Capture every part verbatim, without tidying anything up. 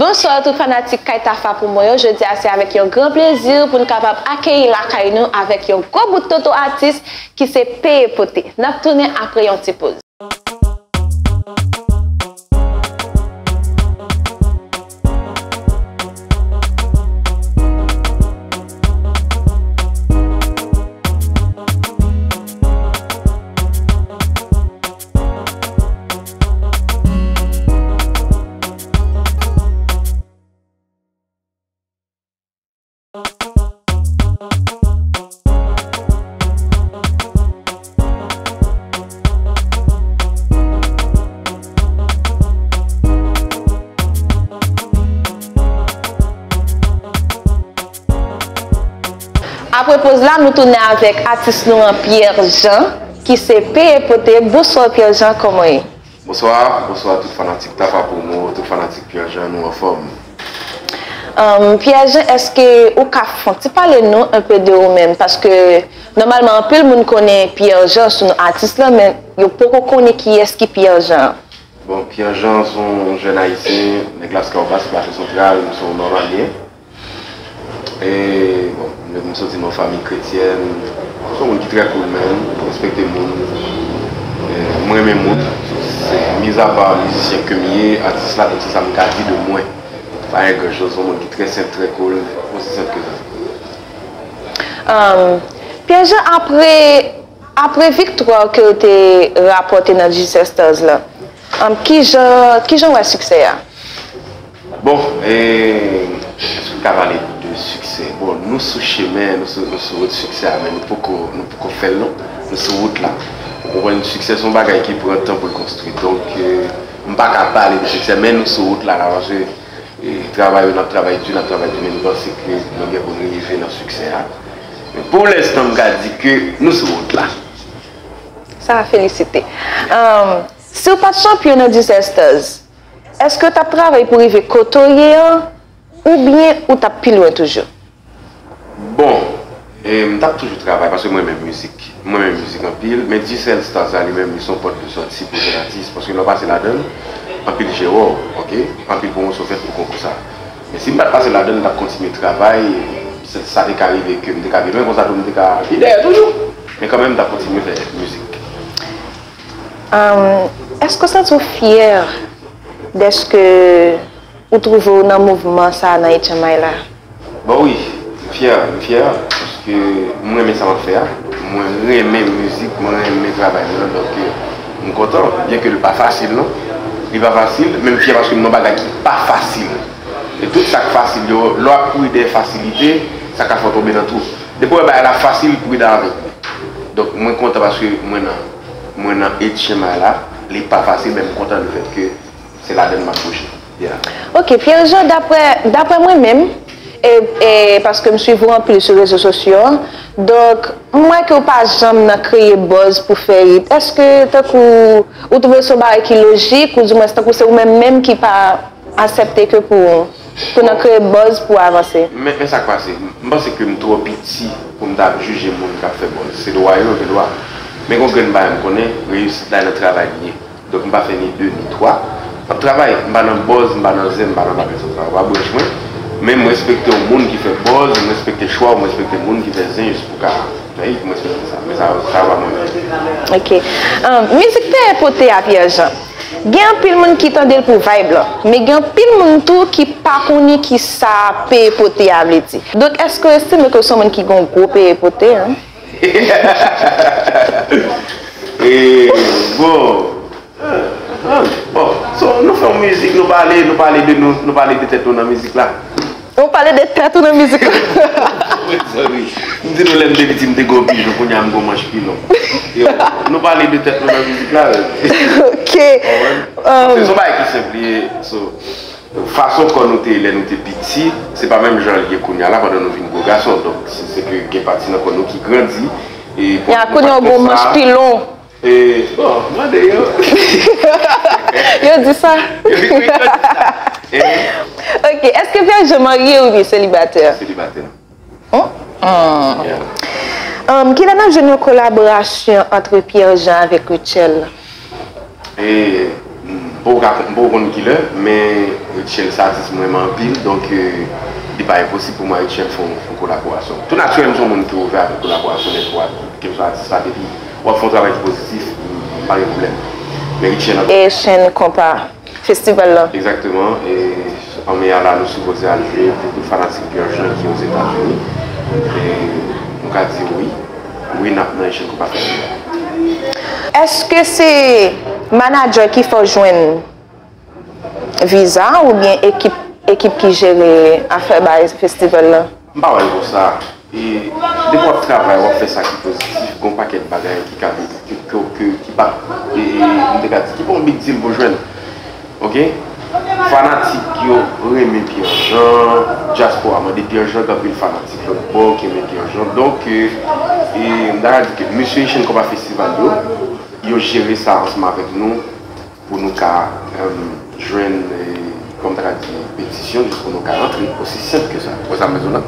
Bonswa tout fanatik Kay Tafa pou mwen yo. Jodi a se avèk yon gran plezi pou n kapab akeyi lakay nou avèk yon gwo bout tonton atis ki se Peye Pote. N ap tounen apre yon ti poz. Apre poz la, nou tounen avèk atis nou an, Pierre Jean, ki se Peye Pote. Bonswa, Pierre Jean, kòman w ye? Bonswa, bonswa tout fanatik Tafa Promo, tout fanatik Pierre Jean, nou anfòm. Ahn, Pierre Jean, èske ou ka fè yon ti pale nou un peu de ou menm? Paske, nòmalman, anpil moun konnen Pierre Jean sou non atis la, men yo poko konnen kiyès ki Pierre Jean. Bon, Pierre Jean se yon jèn ayisyen, nèg Lascaubasse, Plato Santral, m se yon nòmalyen. E, bon, m, m soti nan yon fanmi kretyèn. M se yon moun ki trè cool, man. M respekte moun. E, mwen renmen moun. Se, mizapa mizisyen ke m ye, atis la, donk se sa m ka di de mwen. Pa gen gran choz, se yon moun ki trè senp, trè cool, osi senp ke sa. Um, Pierre Jean, apre, apre viktwa ke w te rapòte nan G C Stars la, um, kijan, kijan w wè siksè a? Bon, e, èske m ka pale de siksè? Bon, nou sou chemen, nou sou, nou sou wout siksè a, men nou poko, nou poko fè l non. Nou sou wout la. Ou konprann, siksè se yon bagay ki pran tan pou l konstwi. Donk, e, m pa ka pale de siksè, men nou sou wout la, la, paske, e, travay, n ap travay di, n ap travay di, men nou panse ke nou gen pou n rive nan siksè a. Men pou lenstan, m ka di ke nou sou wout la. Sa a felisite. Um, si w pa t chanpyon nan G C Stars, èske w t ap travay pou rive kote w ye an, oubyen ou t ap pi lwen toujou? Bon, e, m t ap toujou travay, paske mwen renmen mizik. Mwen renmen mizik anpil, men G C Stars la, li menm, li se yon pòt de sòti pou jèn atis, paske lè w pase ladan l, anpil je wè w, oke? Anpil pwomosyon fèt pou konkou sa. Men si m pa t pase ladan l, m t ap kontinye travay, sa, sa te ka rive ke m te ka pi lwen, konsa tou m te ka pi dèyè toujou. Men kanmenm, m t ap kontinye fè mizik. Ahn, èske w santi w fyè dèske ou twouve w nan mouvman sa a nan H M I la? Bon, wi, m fyè, m fyè, paske mwen renmen sa m ap fè a. Mwen renmen mizik, mwen renmen travay mwen, donk, euh, m kontan, byen ke l pa fasil, non. Li pa fasil, men m fyè paske m nan bagay ki pa fasil. E tout sa k fasil yo, lè w ap kouri dèyè fasilite, sa ka fè w tonbe nan twou. Depi w wè bagay la fasil, pridan avèk li. Donk, mwen kontan paske mwen nan, mwen nan H M I la, li pa fasil, men m kontan lefètke se ladan l m ap bouje. Yeah. Ok, Pierre Jean, daprè, daprè mwen menm, e, e, paske m swiv ou anpil sou rezo sosyo, donk, m wè ke w pa janm nan kreye buzz pou fè hit. Èske, tankou, ou twouve se yon bagay ki lojik, oudimwens, tankou se ou menm menm ki pa aksepte ke pou, pou nan kreye buzz pou avanse. Men, men sa k pase, m panse ke m twò piti pou m ta ap jije moun k ap fè buzz. Se dwa yo, se dwa. Men gon grenn bagay m konnen, reyisit la nan travay li ye. Donk m pa fè ni de ni twa. M ap travay, m pa nan buzz, m pa nan zen, m pa nan bagay sa, sa pa branch mwen. Men m respekte yon moun ki fè buzz, m respekte chwa w, m respekte moun ki fè zen jis pou ka fè hit, m respekte sa. Men sa, sa pa mwen menm. Ok. Ahn, mizik Peye Pote a, Pierre Jean. Gen anpil moun ki tande l pou vibe lan, men gen anpil moun tou ki pa konnen kisa peye pote a vle di. Donk, èske w estime ke w se yon moun ki gen yon gwo peye pote, en? E, bon, bon, so, nou fè yon mizik, nou pale, nou pale de nou, nou pale de tèt nou nan mizik la. Ou pale de tèt ou nan mizik la. Mezanmi, m di nou lè m te piti, m te gwo pijon, kounye a m gwo manch pilon. Yo, nou pale de tèt nou nan mizik la, wi. Ok. Konprann? Paske se yon bagay ki senp, li ye, so, fason kò nou te ye lè nou te piti, se pa menm jan l ye kounye a la, pandan nou vin gwo gason. Donk, se, se ke gen pati nan kò nou ki grandi, e, ya, kounye a w gwo manch pilon. E, bon, mande yo. Yo di sa. Yo di sa. E, Ok, èske Pierre Jean marye oubyen selibatè? Selibatè. Hmm? Hmm. Yeah. Um, kilè n ap jwenn yon kolaborasyon ant Pierre Jean avèk Rutshelle? E, m poko ka, m poko konn kilè, men Rutshelle se atis mwen renmen anpil, donk e, li pa enposib pou mwen Rutshelle fè yon, fè yon kolaborasyon. Tou natirèl, m se yon moun ki ouvè avèk kolaborasyon, nèpòt, kèlkeswa atis la, depi w ap fè yon travay ki pozitif, m pa gen pwoblèm. Men Rutshelle an E chenn konpa festival la. Egzakteman. E anmè a la, nou sipoze al jwe pou tout fanatik Pierre Jean ki Ozetazini. E nou ka di wi. Wi, n ap nan Echann Konpa Festival. Èske se manadjè ki fè w jwenn viza oubyen ekip, ekip ki jere afè bay festival la? M pa wè l konsa. E depi w ap travay, w ap fè sa ki pozitif, gen yon pakèt bagay ki ka, ki, ki, ki, ki pa, e, e, m te ka di, ki pa yon big deal pou jwenn. Ok? Fanatik yo renmen Pierre Jean, dyaspora mande Pierre Jean, gen anpil fanatik lòt bò ki renmen Pierre Jean. Donk, e, e, m ta ka di ke mesye Echann Konpa Festival yo, yo jere sa ansanm avèk nou pou nou ka, e, jwenn, e, kòm ta ka di, petisyon, jis pou nou ka rantre. Osi senp ke sa. Ou wè sa m bezwen la?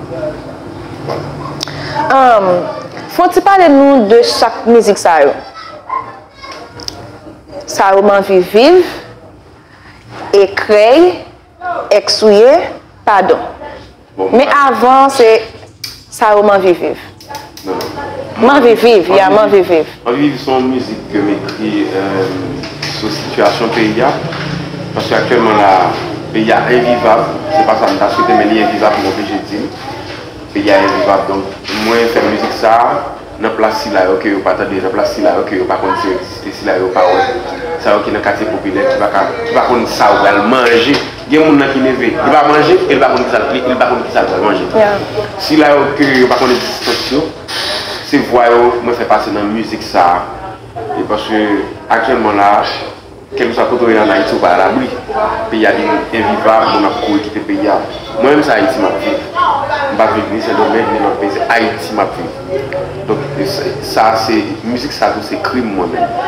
Vwala. Um, fò w ti pale nou de chak mizik sa yo. Sa yo m anvi viv, Ekrèy, Èks ou ye, Padon. Bon, Men avan, se Sa yo m anvi viv. Non, non. M anvi viv, ya, m anvi viv. Anvi viv se yon mizik ke m ekri, e, sou sitiyasyon peyi a. Paske aktyèlman la, peyi a envivab. Se pa sa m ta swete, men li envivab, m oblije di l. Peyi a envivab. Donk, mwen fè mizik sa a nan plas sila yo ke yo pa tande, nan plas sila yo ke yo pa konn si yo egziste, sila yo pa wè. Sa yo ki nan katye popilè, ki pa ka, ki pa konn sa yo pral manje. Gen moun nan ki leve, li pa manje, e li pa konn kisa, li, li pa konn kisa l pral manje. Yeah. Sila yo ke yo pa konn egzistans yo, se vwa yo mwen fè pase nan mizik sa a. E paske aktyèlman la, kèlkeswa kote w ye ann Ayiti, ou pa alabri. Peyi a vin envivab, moun ap kouri kite peyi a. Mwen menm, se Ayiti m ap viv. M pa viv ni Sendomeng, ni lòt peyi, se Ayiti m ap viv. Donk, e sa, sa se, mizik sa tou se krim mwen menm.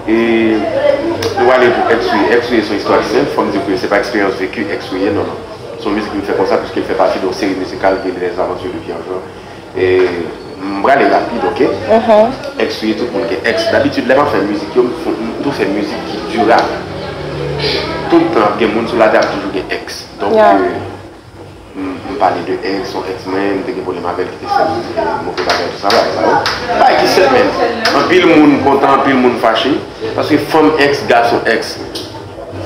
E nou prale pou Èks ou ye. Èks ou ye se yon istwa ki senp, fò m di ke se pa eksperyans veki Èks ou ye, non, non. Se yon mizik m fè konsa, piske l fè pati de yon seri mizikal ki rele Les Aventures de Pierre Jean. E m prale rapid, ok? Èks ou ye, tout moun gen èks. Dabitid, lè m ap fè mizik yo, m fon- m tou fè mizik ki dirab. Tout tan ap gen moun sou latè, ap toujou gen èks. Donk, Yeah. e, m, m pale de èks, yon èks mwen, m te gen pwoblèm avè l, ki te fè m, e, move bagay, tout sa, bagay sa yo. Bagay ki senp, men. Anpil moun kontan, anpil moun fache. Paske fanm èks, gason èks.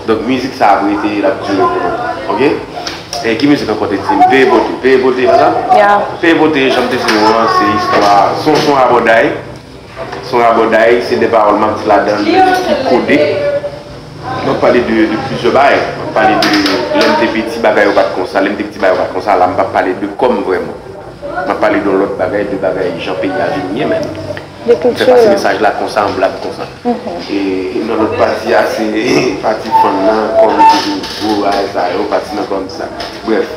Donk, mizik sa ap rete, l ap dire pou nou. Ok? E ki mizik ankò te di m? Peye pote. Peye pote, pa sa? Ya. Peye pote, jan m te di nou an, se istwa, se yon, se yon rabòday. Se yon rabòday, se de pawòl m ap di ladan l ki kode. M ap pale de, de plizyè bagay. M ap pale de lè m te piti, bagay yo pa t konsa. Lè m te piti, bagay yo pa t konsa. La, m p ap pale de kò m vrèman. M ap pale de yon lòt bagay, de bagay jan peyi a vin ye, men. De M fè kilti pase yo. Mesaj la konsa, an blag konsa. E nan lòt pati a, se pati fanm nan, kòm toujou gwo bagay sa yo, pati nan kòm sa. Brèf.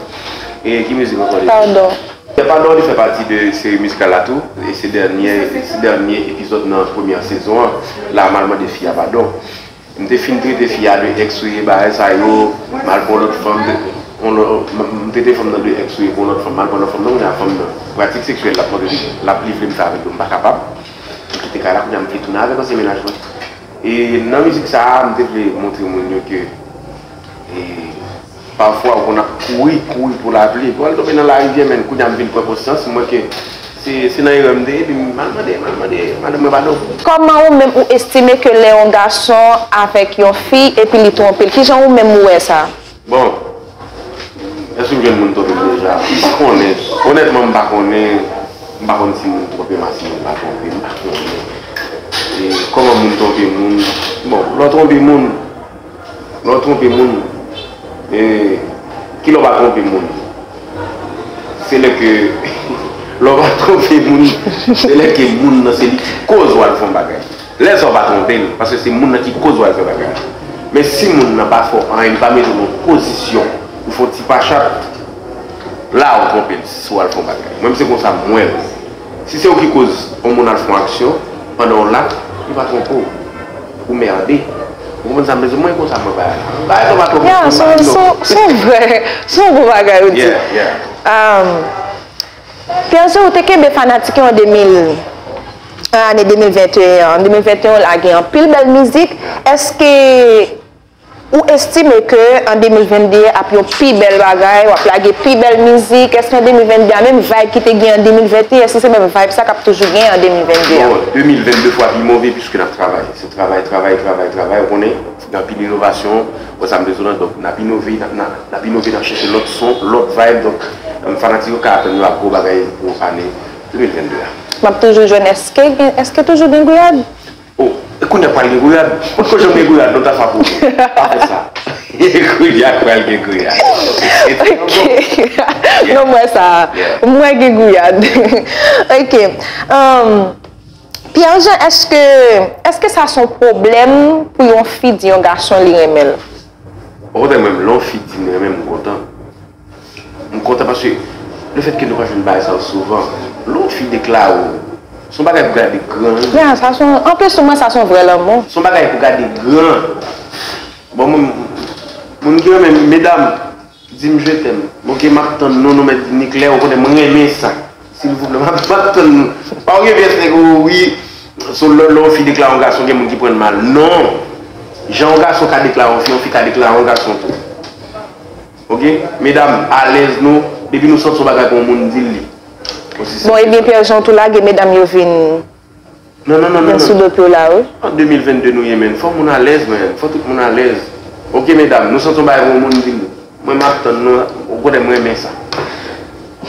E ki mizik ankò li? Padon. Fè Padon, li fè pati de seri mizikal la tou. E se dènye, se dènye epizòd nan premyè sezon an. La, m al mande fi a padon. M te fin trete fi a de èks ou ye, bagay sa yo, m al pran lòt fanm, de, on lò- m, m trete fanm nan de èks ou ye pou lòt fanm, m al pran lòt fanm nan, kounye a fanm nan, pratik seksyèl l ap mande li, l ap li vle m fè avèk yo, m pa kapab. M kite kay la, kounye a m vle tounen avèk ansyen mennaj mwen. E nan mizik sa a, m te vle montre moun yo ke, e, pafwa ou konn ap kouri, kouri pou lapli, pou al tonbe nan larivyè, men kounye a m vin pran konsyans, m wè ke se, se nan erè m te ye, epi m al mande, m al mande madanm mwen padon. Kòman ou menm ou estime ke lè yon gason avèk yon fi epi li twonpe l, kijan ou menm ou wè sa? Bon, èske m jwenn moun twonpe m deja? M pa konnen. Onètman, m pa konnen. M pa konn si moun twonpe m a si moun pa twonpe m. M pa konnen. E kòman moun twonpe moun? Bon, lè w twonpe moun, lè w twonpe moun, e, kilè w pa twonpe moun? Se lè ke, lè w pa twonpe moun, se lè ke moun nan se li ki koz w al fè yon bagay. Lè sa w pa twonpe l, paske se moun nan ki koz w al fè bagay la. Men si moun nan pa fè w anyen, li pa mete w nan yon pozisyon pou fè yon ti pachat, la ou twonpe l si w al fè yon bagay. Mwen, se konsa m wè l. Si se ou ki koz yon moun al fè yon aksyon, pandan w la, Ou pa twonpe w. Ou mède. Ou konprann sa m vle di? Mwen konsa mwen bay la. Bay sa pa twò. Ya, se yon vrè, se yon bon bagay ou di. Yeah, yeah. Um, Pierre Jean, ou te kenbe fanatik yo an de mil, an ane de mil venteyen an. An de mil venteyen, ou lage anpil bèl mizik. Èske ou estime ke an de mil vennde a ap yon pi bèl bagay, w ap lage pi bèl mizik? Èske an de mil vennde a, menm vibe ki te gen an de mil venteyen, èske se menm vibe sa k ap toujou gen an de mil vennde a? Non, de mil vennde fwa pi move, piske n ap travay. Se travay, travay, travay, travay, ou konnen, gen anpil inovasyon, wè sa m bezwen lan, donk n ap inove, n ap, n ap, n ap inove, n ap chèche lòt son, lòt vibe, donk, fanatik yo ka atann yo ak gwo bagay pou ane de mil vennde a. M ap toujou jwenn, èske, èske toujou gen gouyad? Oh, e kounye a pral gen gouyad? Potko janm gen gouyad, non, Tafa pou mwen. Pa fè sa. Kounye a pral gen gouyad. Ok. Non, m wè sa. Yeah. M wè gen gouyad. Ok. Um, Pierre Jean, èske, èske sa se yon pwoblèm pou yon fi di yon gason li renmen l? Okontrè, mwen menm, lè yon fi di m renmen m, m kontan. M kontan paske lefètke nou pa jwenn bagay sa yo souvan, lè yon fi deklare w, se yon bagay pou gade gran, wi. Ya, sa se yon, anplis, pou mwen, sa se yon vrè lanmou. Se yon bagay pou gade gran. Bon, moun, moun ki renmen, medam, di m je t'aime. Ok, m ap tann nou, nou mèt di m li klè, ou konnen mwen renmen sa. Silvouplè, m ap, m ap tann nou. Pa gen pyès nèg, o wi, se lè, lè yon fi deklare yon gason, gen moun ki pran l mal. Non. Jan yon gason ka deklare yon fi, yon fi ka deklare yon gason tou. Ok? Medam, alèz nou, depi nou santi yon bagay pou yon moun, di l li. Osi senp ke sa. Bon, ebyen, Pierre Jean, tou lage medam yo vin. Non, non, non, non, non. Sou do pye w la, wi. An de mil vennde nou ye, menn. Fò moun alèz, menn. Fò tout moun alèz. Ok, medam, nou santi yon bagay pou yon moun, di l li. Mwen, m ap tann nou, ou konnen mwen renmen sa.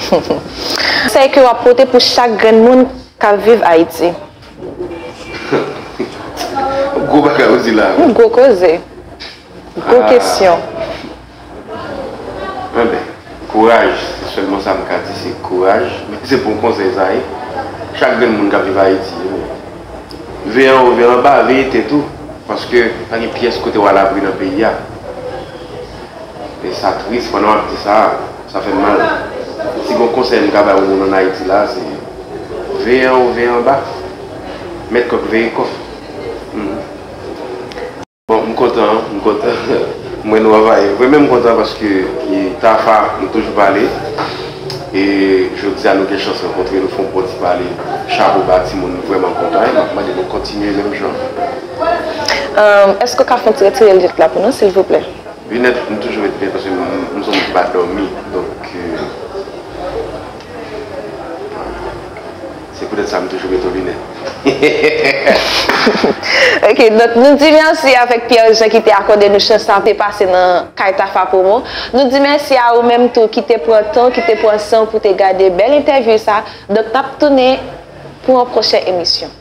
Konsèy ke w ap pote pou chak grenn moun k ap viv Ayiti? Gwo bagay ou di la, wi. Gwo koze. Gwo kesyon. Enben, kouraj, se sèlman sa m ka di, se kouraj. Men se bon konsèy sa ye. Chak grenn moun k ap viv Ayiti, veye anwo, veye anba, veye tèt ou. Paske pa gen pyès kote w alabri nan peyi a. E sa tris, pandan w ap di sa, sa fè m mal. Si gon konsèy m ka bay yon moun ann Ayiti la, se veye anwo, veye anba. Mèt kòk, veye kò. Mhm. Bon, m kontan, m kontan. Mwen nou anvayi. Mwen menm m kontan paske, e, Tafa, nou toujou pale. E jodi a nou gen chans rankontre, nou fè yon bon ti pale. Chapo ba timoun, nou vrèman kontan. E m ap mande nou kontinye menm jan. Ahn, èske w ka fè yon ti retire linèt la pou nou, silvouplè? Linèt, m toujou met linèt paske m, m se yon moun ki pa dòmi. Donk, e, se poutèt sa m toujou mete yon linèt. Ok, donk nou di mèsi avèk Pierre Jean ki te akòde nou chans sa te pase nan kay Tafa Promo. Nou di mèsi a ou menm tou ki te pran tan, ki te pran san pou te gade bèl entèvyou sa. Donk n ap tounen pou yon pwochen emisyon.